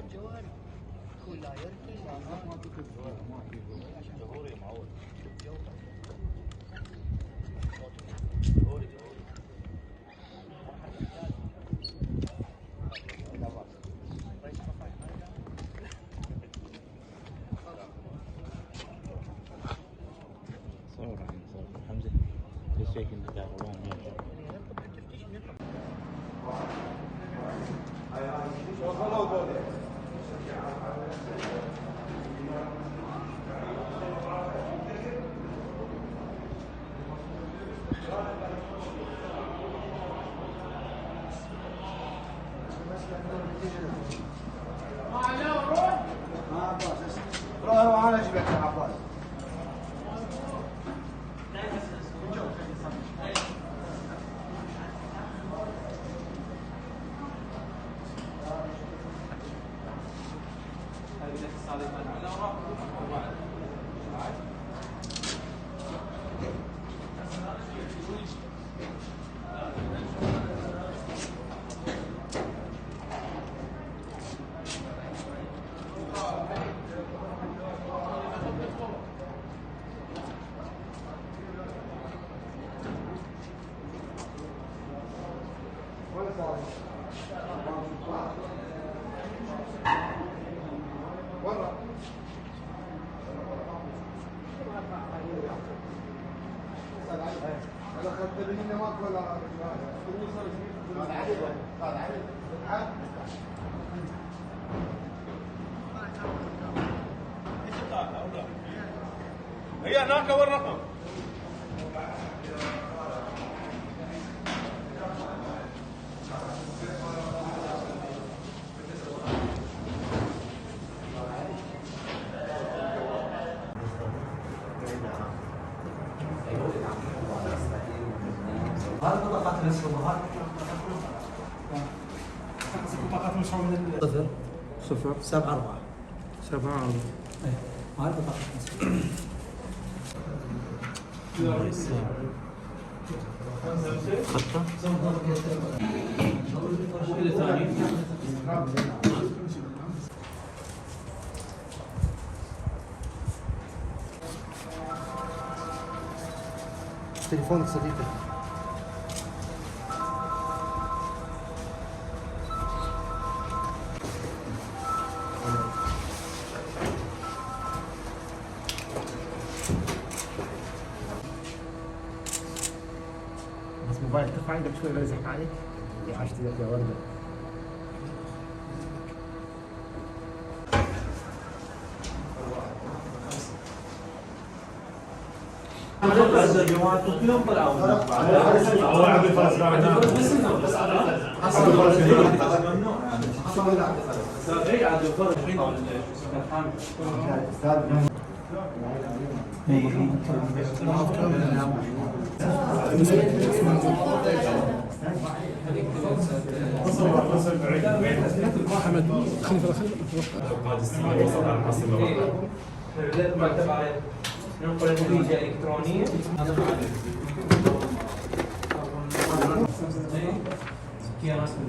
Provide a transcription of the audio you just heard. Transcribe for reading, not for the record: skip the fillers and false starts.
جوهري كولايرتي ما في جوهري معود صور حمزة ليش هيك انت روح انا اجيب لك يا عباس. هي هناك وين الرقم؟ هذا بطاقات الاسهم بطاقات مشروع من 0 7 4 7 4 هذا بطاقة خطة تليفونك صديقي. بس موبايل ترفع عندك شوي لا يزحف عليك يا عشتي يا وردة. كلهم طلعوا ننقل النتيجة إلكترونية. كيا رسمي